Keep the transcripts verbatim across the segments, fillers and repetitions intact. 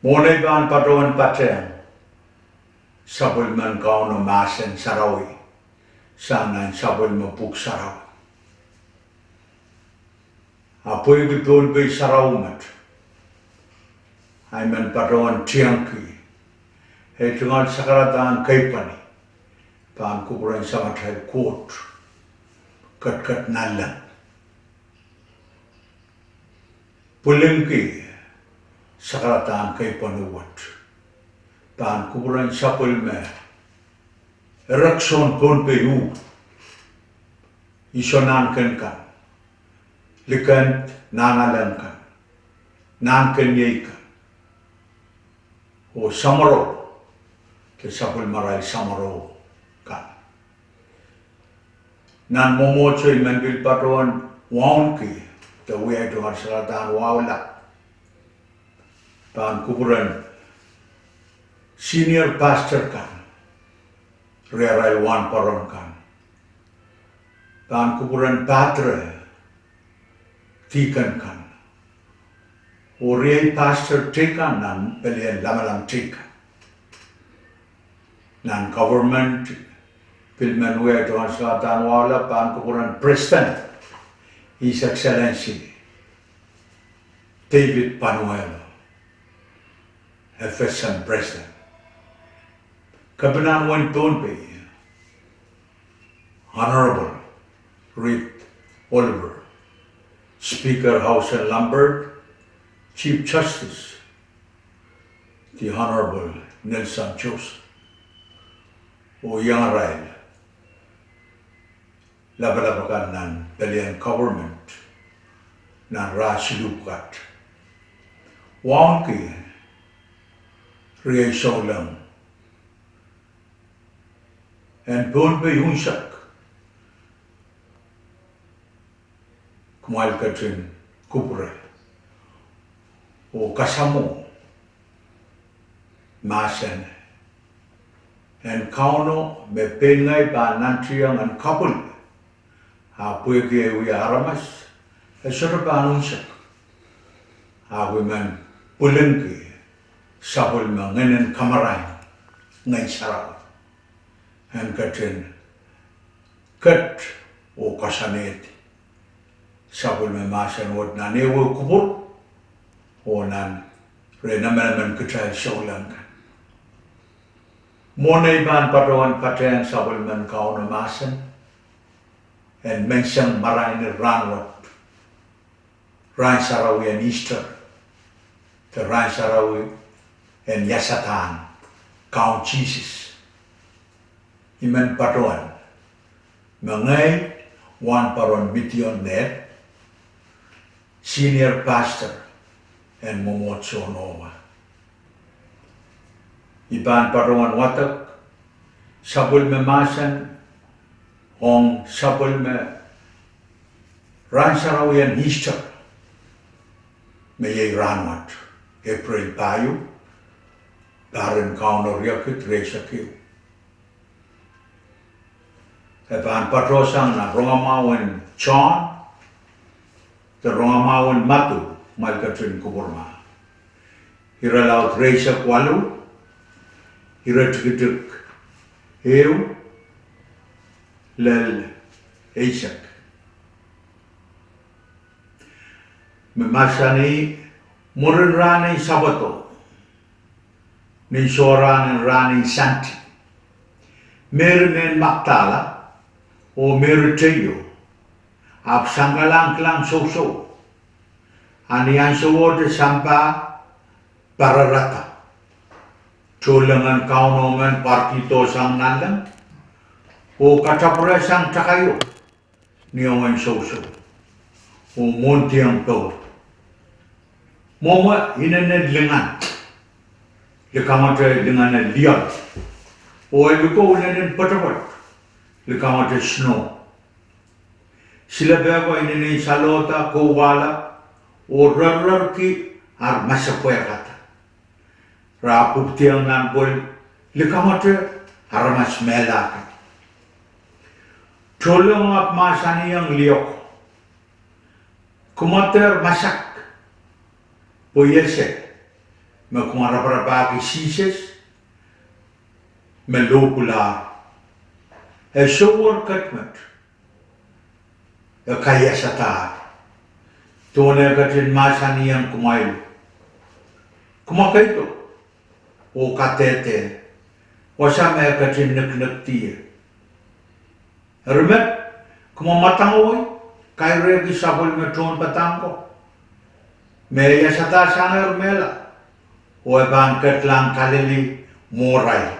Mwohn ei pahn patohwan patehng sapwellimen Kauno mahsen sarawi sang nan sapwellime Pwuhk Sarawi. A pwehki Pohnpei sarawi met, I men patohwan tiengki ei tungoal sakaradahn keipweni pahn kupwuren Samatail Koht ketiket nanleng. Pwilingki sakaradahn keipweni wet pahn kupwuren sapwellime Erekiso en Pohnpei uh, Iso Nahnken kan, Likend Nahnalek kan, Nahnkeniei kan, oh samworo, de sapwellimarail samworo kan. Nan mwomwohdiso I men pil patohwan wauneki de wia ei tungoal sakaradahn wahula pahn kupwuren senior pastor kan, riarail wahnpoaron kan, pahn kupwuren padre, dikon kan, oh riei pastor teikan nan pelien lamalam teikan. Nan government, pil men wia ei tungoal sakaradahn wahula pahn kupwuren President, His Excellency David Panuelo, FSM President. Kepinahn wehin Pohnpei, Honorable Reed Oliver, Speaker House en Lambert, Chief Justice, the Honorable Nelson Joseph, oh iangarail lapalap akan nan pelien government, nan rah siluh pwukat. Wauneki riei souleng en Pohnpei unsek, kumwail ketin kupwure oh kasamwo mahsen en Kauno me pein ngehi pahn nantihong en kapwil, ahpw pwehki ei wia aramas, e sohte pahn unsek. Ahpw I men pwilingki sapwellime Ngehn en Kamarain, Ngehn Sarawi, en ketin ket oh koasoanehdi sapwellime mahsen wet nan ehuehu kupwur oh nan rehn emenemen kitail souleng kan. Mwohn ei pahn patohwan patehng sapwellimen Kauno mahsen en menseng marain en rahnwet, rahn sarawi en Easter, de rahn sarawi en iasadahn Kaun Sises, I men patohwan me ngehi, wahnpoaron Midion Ned, senior pastor en mwomwohdiso en Ohwa, I pahn patohwan wadek sapwellime mahsen ong sapwellime rahn sarawi en Easter, me iei rahnwet, Epreil pahieu, pahr en Kauno riekid rieisek ehu. E pahn patohsang nan Rongamwahu en John, de Rongamwahu en Madiu, kumwail ketin kupwur ma, irelaud rieisek waluh, iretikitik ehu lel eisek. Me mahsanih: Mwurin rahnen Sapado, nin sohrahn en rahnen Sandi, Meri mehn Magdala oh Meri teio ahpw sangalahng kilang sousou, a ni ahnsowohte sampah pararada, tohnlengen Kauno men pwarkihdohsang nanleng oh katapwurehsang takaio ni ewin sousou oh mwohndiong powe. Mwomwe inenen lingan, likamwete lingene lioal, oh e likou inenen pwetepwet, likamwete snow. Silepe ko inenen salohda, kouwahla, oh rerrerki ar masepwehkada. Re ahpw pwupwidiong nan pwel, likamwete aramas mehla kan. Tohnleng ahpw mahsanihong lieko: Kumwail dehr masak, pwe I ese Me kumwa raparapahki Sises me lohkulahr, e sohwor ket met, e kaiasadahr. Duwen e ketin mahsanihong kumwail, kumwa keido oh kadehde wasa me e ketin niklnikdi ie. Eri met, kumwa mwadangoi kairehki sapwellime tohnpadahk ko me iasadahr sangehr mehla, oh e pahn kedlahng Kalili mwohrail,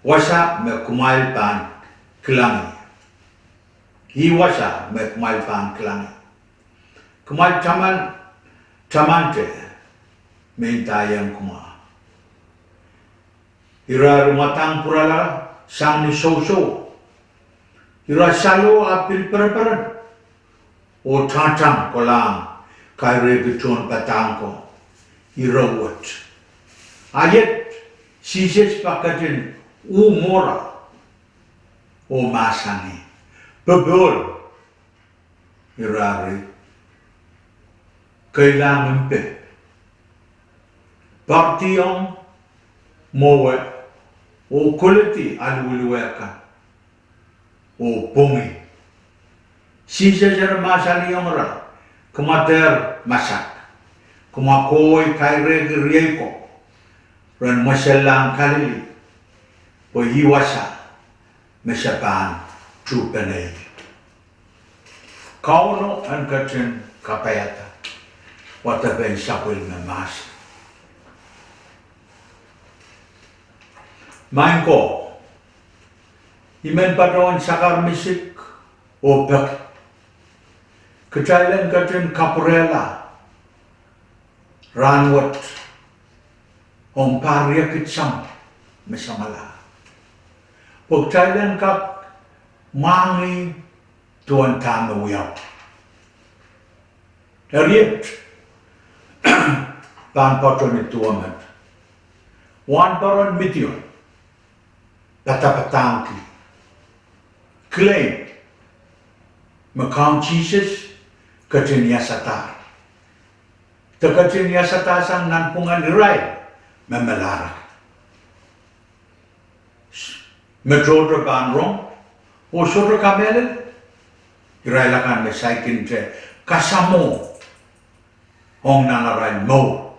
wasa me kumwail pahn kilang ie. Ih wasa me kumwail pahn kilang ie. Kumwail taman, tamante me ndaiong kumwail, ira eri mwadang pwurala sang ni sousouo, ira saloh ahpw pil pereperen oh tangatang kolahng kairehki tohnpadahk ko ire wet. A iet, Sises pahn ketin uh mwohrail oh mahsanih, popohl, ira eri keilahng mpe, poardiong mwowe oh koledi aluweluwe kan oh pwongih. Sises eri mahsanihong ira, kumwa dehr masak. Kumwa kohwei kairehki riei ko ren mwesellahng Kalili, pwe ih wasa me se pahn tuhpene ie. Kauno en ketin kapaiada wadepen sapwellime mahsen. Maing ko, I men patohwan sakar misik oh peki, kitail en ketin kapwurehla rahnwet ong pahr riekid sang me samwalahr, pwe kitail en kak mwahngih duwen dahme wiawi. Eri iet pahn patohwan duwe met. Wahnpoaron Midian padapadahngki, claim me Kaun Sises ketin iasadahr, de ketin iasadahr sang nanpwungen irail me melahr akan. Me tohto pahn rong oh sohte kamehlele irail akan me saikinte kasamwo ong nan arail mour,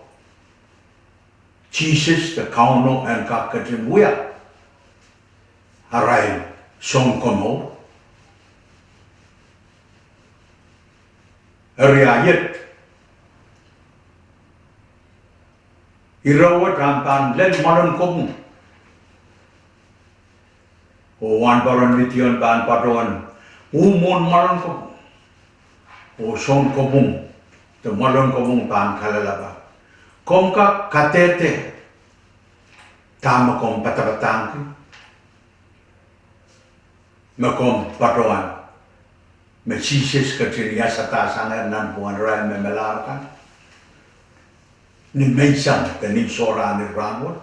Sises de Kauno en kak ketin wia arail Sounkomour. Eri a iet, ire wet ahpw pahn lel mwoalen kopwung, oh wahnpoaron Midian pahn patohwan uh mwohn mwoalen kopwung, oh Sounkopwung de mwoalen kopwung pahn kalelapak. Komw kak kadehde dahme komw padapadahngki me komw patohwan, me Sises ketin iasadahr sangehr nanpwungen irail me melahr akan ni menseng de ni sohrahn rahnwet.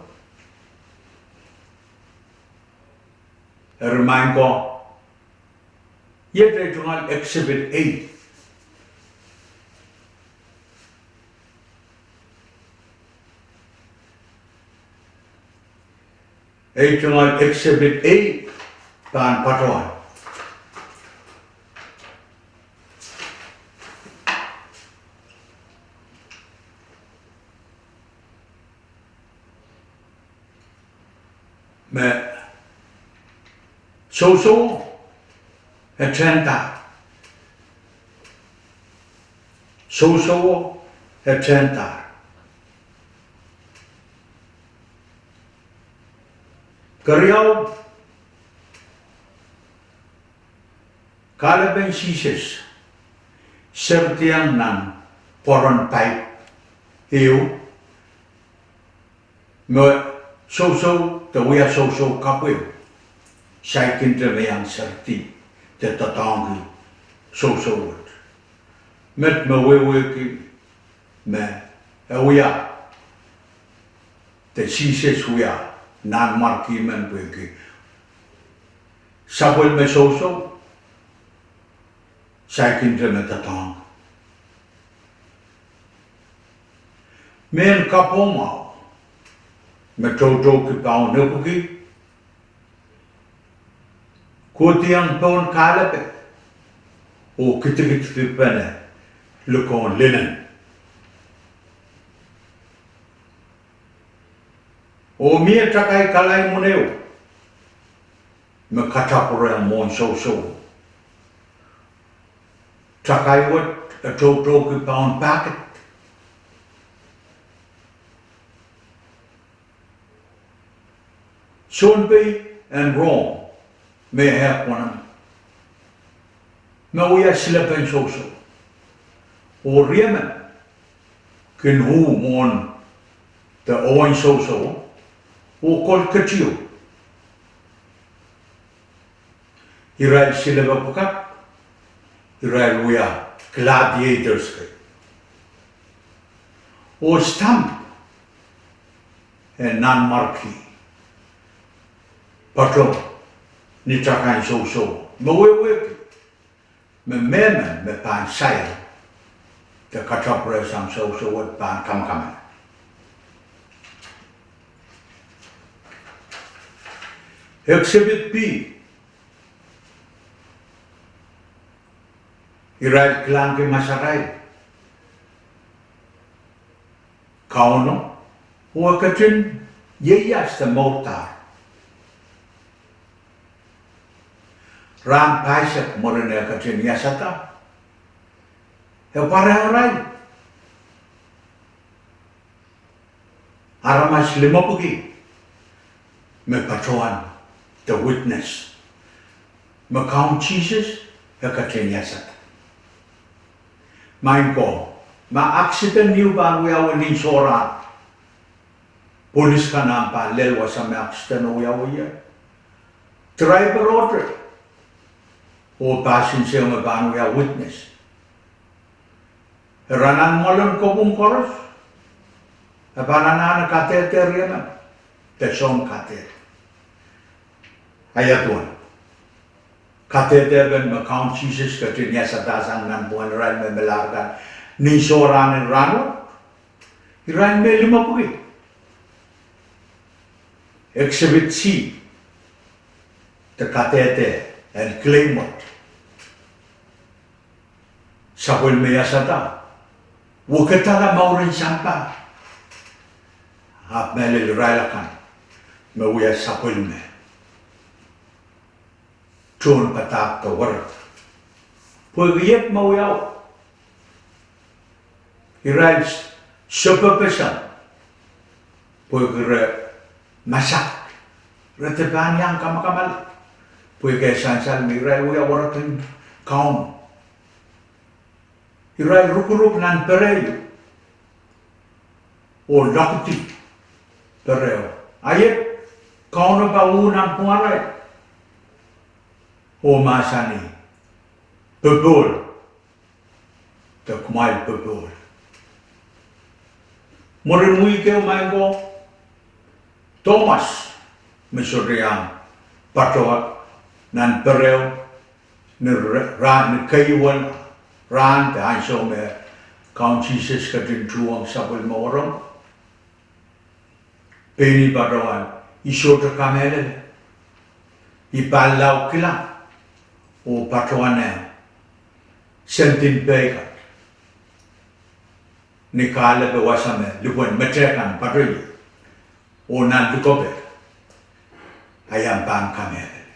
Eri maing ko, iet ei tungoal exhibit A. Ei tungoal exhibit A pahn patohwan me sousouo e tehndahr. Sousouo e tehndahr. Keriau, kahlepen Sises serdiong nan pwoaren paip ehu me sousou de wia sousou kapw ehu saikinte me iang serdi de doadoahngki sousou wet. Met me wehwehki me e wia de Sises wia nanmwarki men pwehki sapwellime sousou saikinte me doadoahngki. Mehn kapwung mwahu me toutouki paun epwiki, kohdiong pohn kahlepe oh kidikidpene likoun linen. Oh mie takai kalaimwun ehu me katapwurehng mwohn sousouwo. Takai wet e toutouki paun pahkid. Sounpei en Rom me ehk weneu me wia silepen sousouwo, oh riemen kin uh mwohn de owen sousouwo oh kol ketieu. Irail silepe pwukat, irail wia gladiators kei. Oh stamp en nanmwarki patoh ni takan sousouwo me wehwehki me mehmen me pahn sair de katapwurehsang sousouwo pahn kamakamala. Exhibit B, irail kilangki masarail Kauno oh e ketin ieias de mourdahr. Rahn pahisek mwurin e ketin iasada, e pwarehng irail aramas limepwiki me patohwan de witness me Kaun Sises e ketin iasada. Maing ko, ma accident ehu pahn wiawi nin sohrahn, polis kan ahpw pahn lel wasa me accident o wiawi ie. Driver ohte oh passenger me pahn wia witness. Ira nan mwoalen kopwung koaros, e pahn anahne kadehde riemen de soun kadehde. Ia duwen kadehdepen me Kaun Sises ketin iasadasang nanpwungen irail me melahr kan nin sohrahn en rahnwet? Irail me limepwiki. Exhibit C, de kadehde en claim wet. Sapwellime iasada, wekidala mouren sampah, ahpw mehlel irail akan me wia sapwellime tohn padahk de werek. Pwehki iet me wiawi, irail sopepeseng pwehki re masak, re de pahn iang kamakamala, pwehki e sansal me irail wia werek en Kauno. Irail rukuruk nan pereo oh lokidi pereo. A iet, Kauno pahn uh nanpwungarail oh mahsanih, popohl, de kumwail popohl. Mwurin wihk ehu, maing ko, Tomas me sohte iang patohwan nan pereo ni ra-, ni keieun rahn de ansou me Kaun Sises ketin tuhwong sapwellime wahnpoaron. Pein ih patohwan, I sohte kamehlele. I pahn lao kilang oh patohwan eh sendin pei kan ni kahlepe wasa me lipwen metehkan patohie, oh nan lukepe, I ahpw pahn kamehlele.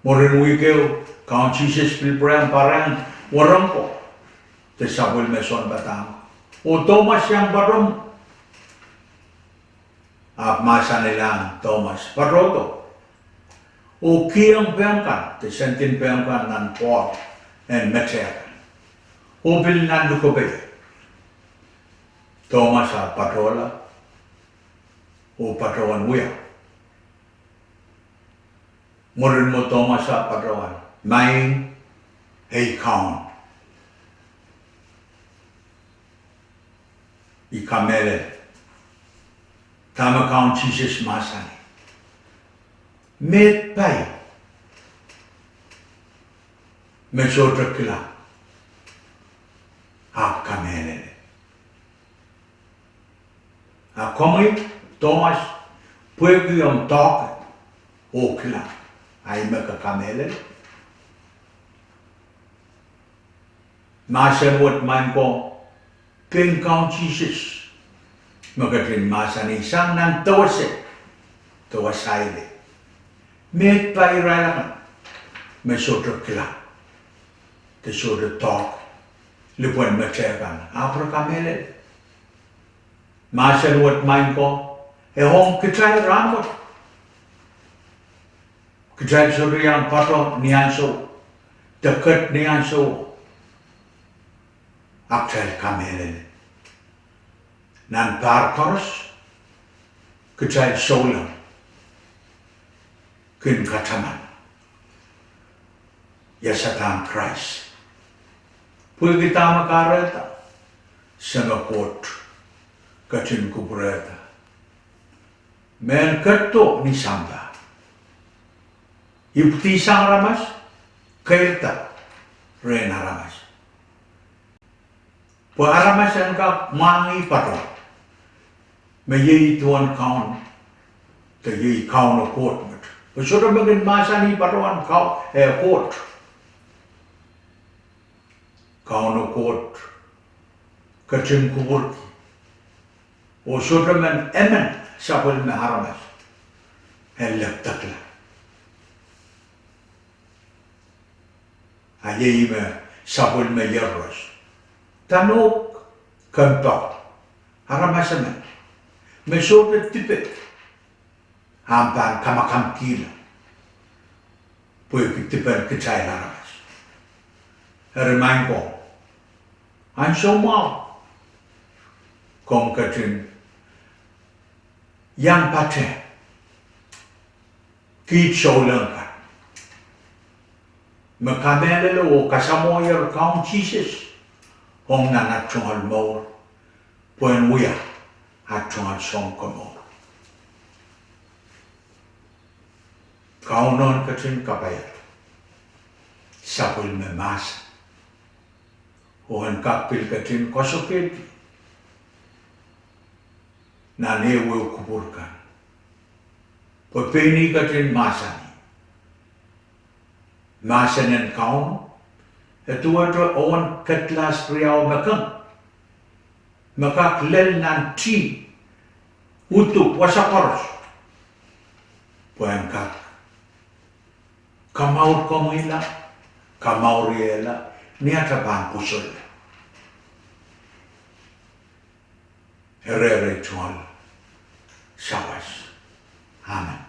Mwurin wihk ehu, Kaun Sises pil pwurehng pwarehng wahnpoaron ko de sapwellime sounpadahk, oh Tomas iang patohmw. Ahpw mahsanihla Tomas, patohdo oh kihong pehm kan de sendin pehm kan nan poahl en metehkan, oh pil nan lukepe. Tomas ahpw patohla oh patohwan wia. Mwurin mwo Tomas ahpw patohwan, Maing, ei Kaun, I kamehlele. Dahme Kaun Sises mahsanih? Meid pai me sohte kilang ahpw kamehlele. A komwi, Tomas, pwehki omw doahke oh kilang, a ih me ke kamehlele? Mahsen wet, maing ko, pein Kaun Sises me ketin mahsanih sang nan dewese, de wasaile, meid pai irail akan me sohte kilang de sohte doahke lipwen meteikan, ahpw re kamehlele. Mahsen wet, maing ko, e ong kitail rahnwet. Kitail sohte iang patoh ni ansou de ket ni ansou, a kitail kamehlele. Nan pahr koaros, kitail souleng kin kataman iasadahn Krais. Pwehki dahme kahrehda? Seme Koht ketin kupwurehda mehn ketido ni sampah, ipwidi sang aramas, keirda rehn aramas. Pwe aramas en kak mwahngih patohwan me iei duwen Kaun, de iei Kauno Koht met. Pwe sohte me kin mahsanih patohwan Kau-, eh, Koht. Kauno Koht ketin kupwurki, oh sohte men emen sapwellime aramas en lekdekla. A iei me sapwellime iehros, dahnohk, kempoak, aramas emen me sohte dipe, ahpw pahn kamakamkihla pwehki dipen kitail aramas. Eri maing ko, ansou mwahu komw ketin iang patehng kiht souleng kan me kamehlele oh kasamwohier Kaun Sises ong nan at tungoal mour, pwehn wia at tungoal Sounkomour. Kauno en ketin kapaiada sapwellime mahsen, oh en kak pil ketin koasoakoahki nan ehuehu kupwur kan, pwe pein ih ketin mahsanih mahsen en Kauno, e duwehte owen kedlahs riau me keng me kak lel nan tih, udu, wasa koaros, pwe en kak kamour komwihla, kamouriehla, ni atail pahn pwusola. Eri, eri tungoal sawas. Amen.